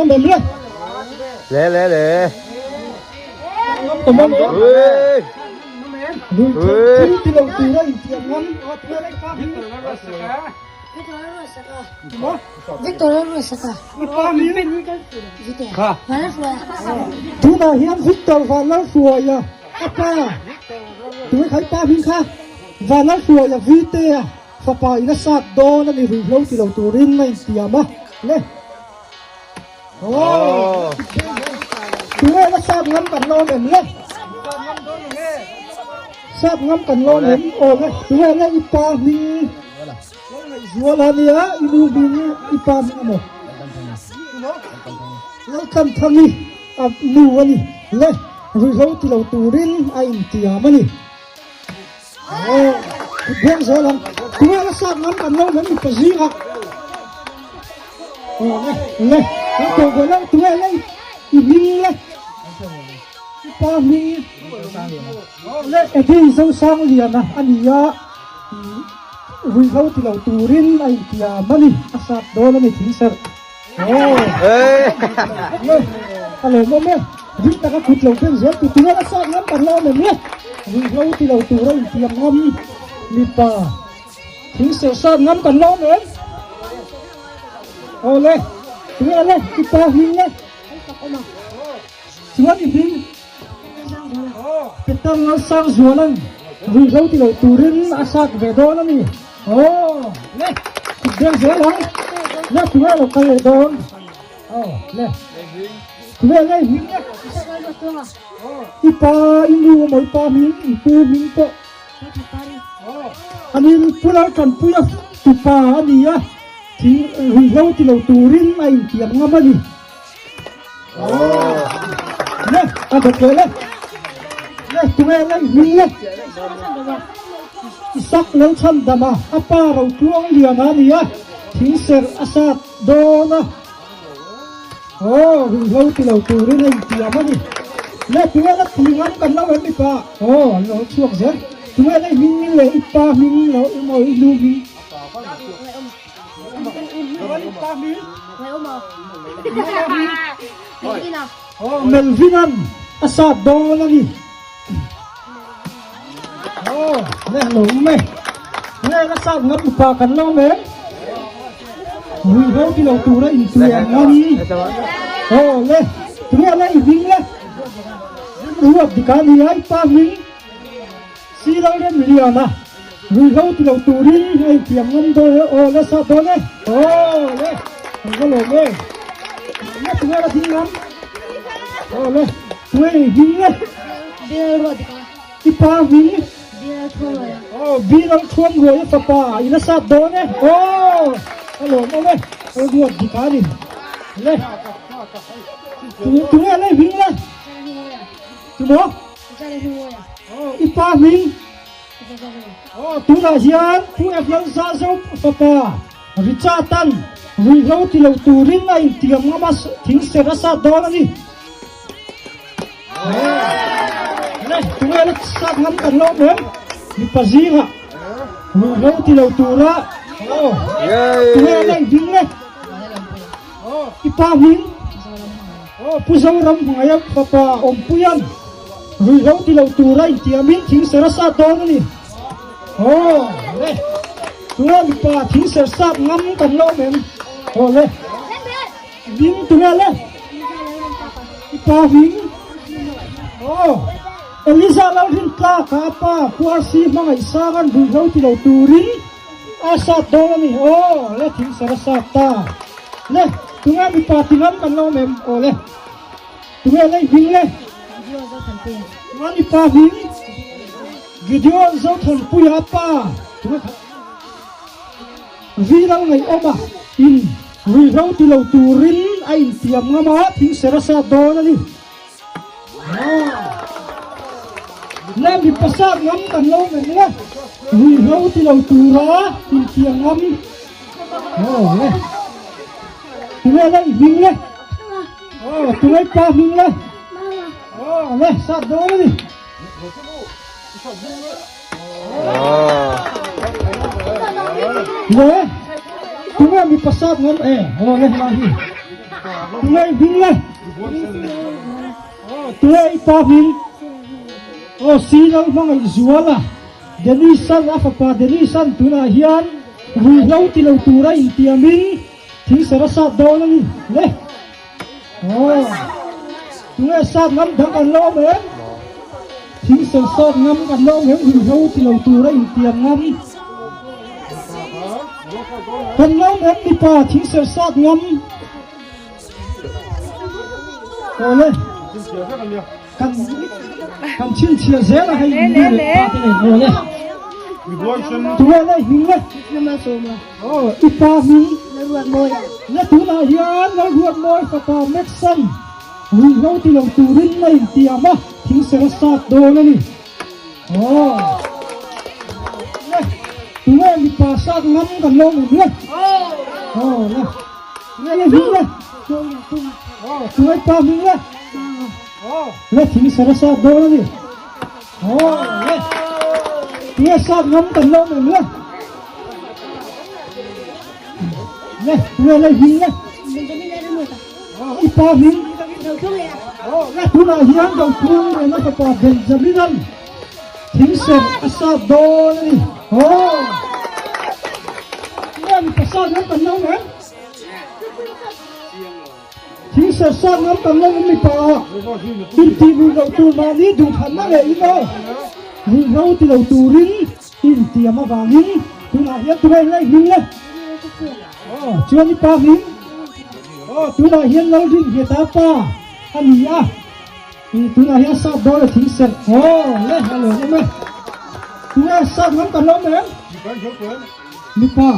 ngam em le? Le le le. Ngam tawm ang em? Ruihtheih thil ti lo tura intiam ngam. Tunah hian Victor Vanlalhruaia a pa, tunge kha i pa hming kha? Vanlalhruaia Vitea fapa in a sat dawn a ni ruihhlo ti lo turin a intiam a le. Aw. Tunge la sat ngam kan lawm em le? Sat ngam kan lawm em? Aw le. Tunge le i pa hming Lalngaihzuala ania i nu hming i pa hming emaw? Laltanthangi a nu a ni le. Ruihhlo ti lo turin a intiam a ni. Aw, kut beng zel ang. Tunge la sat ngam kan lo men mipa zingah. Aw le, le, kan tawh ve lo tunge le i hming le. I pa hming. Le Eddie Zosangliana a ni a, ruihhlo ti lo turin a intiam a ni, a sat dawn a ni thingserh. Aw, le, a lawmawm e. Ring taka kut lo beng zel tu tunge la sat ngam kan lo nem le. Ruihhlo ti lo tur a intiam ngam mipa thing serh sat ngam kan lo nem. Aw le, tunge le i pa hming le. Chuan i hming Peter Lalsangzuala'n ruihhlo ti lo turin a sat ve dawn a ni. Aw le, kut beng zel ang. Le tunge lo kal leh dawn. Aw le. Tunge le hming le. I pa i nu emaw i pa hming i pu hming pawh. Anin Pu Laltanpuia tupa a ni a, thing ruihhlo ti lo turin a intiam ngam a ni. Le a dawt leh le. Le tunge le i hming le. Isak Lalchhandama a pa Rotluang Liana a ni a, thingserh a sat dawn a. Aw, ruihhlo ti lo turin a intiam a ni. Le tunge la ti ngam kan lo em mipa? Aw, an lo chhuak zel. Tunge la i hming leh i pa hming lo emaw i nu hming? Aw, Melvin-a'n a sat dawn a ni. Aw, le lo awm e. Le la sat ngam mipa kan lo awm em? Ruihhlo ti lo tura intuian ngam. Aw le, tunge le i hming le? Ruat dik a ni a, i pa hming si Lalremliana. Ruihhlo ti lo turin a intiam ngam dawn e. Aw le sat dawn e. Aw le, kan va lawm e. Le tunge la ding ngam? Aw le, tunge i hming le? I pa hming? Aw, Bill Thuamruai a fapa i la sat dawn e. Aw, a lawmawm e. A ruat dik a ni. Le. Tunge le hming le? Tumaw? Aw, i pa hming? Aw, tunah hian Pu Eflan Zazo fapa Richard-a'n ruihhlo ti lo turin a intiam ngam a, thingser a sat dawn a ni. Le, tunge la sat ngam kan lo em? Mipa zingah ruihhlo ti lo tura aw tunge la i hming le? I pa hming? Aw Pu Zoram Hmangaih fapa Awmpuia'n ruihhlo ti lo tura intiamin thingser a sat dawn a ni. Aw le, tunge mipa thingser sat ngam kan lo em? Aw le. Ding tunge le? I pa hming? Aw, Eliza Lalrintlaka a pa Pu RC Hmangaihsanga'n ruihhlo ti lo turin a sat dawn a ni. Aw, le thing ser a sat ta. Le, tunge mipa ti ngam kan lo awm em? Aw le, tunge le i hming le? Tunge mipa hming? Gideon Zothanpuia a pa. Tunge kha? Vi Lalngaihawma in Ruihhlo ti lo turin a intiam ngam a, thingser a sat dawn a ni. Le mipa sat ngam kan lo men le, ruihhlo ti lo tura intiam ngam. Aw le, tunge le i hming le? Aw, tunge i pa hming le? Aw le, sat dawn a ni. Le, tunge mipa sat ngam e? Aw le, hla hi. Tunge i hming le? Tunge i pa hming? Aw si Lalhmangaihzuala Dennis-an a fapa Dennis-an tunah hian ruihhlo ti lo tura intiamin thingser a sat dawn a ni le. Aw tunge sat ngam dang kan la awm em? Thingser sat ngam kan la awm em ruihhlo ti lo tura intiam ngam? Kan la awm em mipa thingser sat ngam? Awle kan kan chhinchhiah zel a hei nu leh pa te nen awle tunge lei hming le aw i pa hming le tunah hian Lalruatmawi fapa Maxon ruihhlo ti lo turin a intiam a thingser a sat dawn a ni aw le tunge mipa sat ngam kan lo awm le aw le. Le thing sara sat dawn a ni. Le tunge sat ngam kan lo awm em le. Le tunge lei hming le. I pa hming. Le tunah hian Dothung nena fapa Benjamin-a'n thing ser a sat dawn a ni. Tunge mipa sat ngam kan lo awm em. Thing ser sat ngam kan lo awm mipa ah intih lui loh tur mahni duhthlanna leh in aw ruihhlo ti lo turin intiam avangin tunah hian tunge in lei hming le aw chuan i pa hming aw tunah hian Lalringheta pa a ni a ih tunah hian sat dawn a thing serh aw le a lo awm e tunge sat ngam kan lo awm em mipa.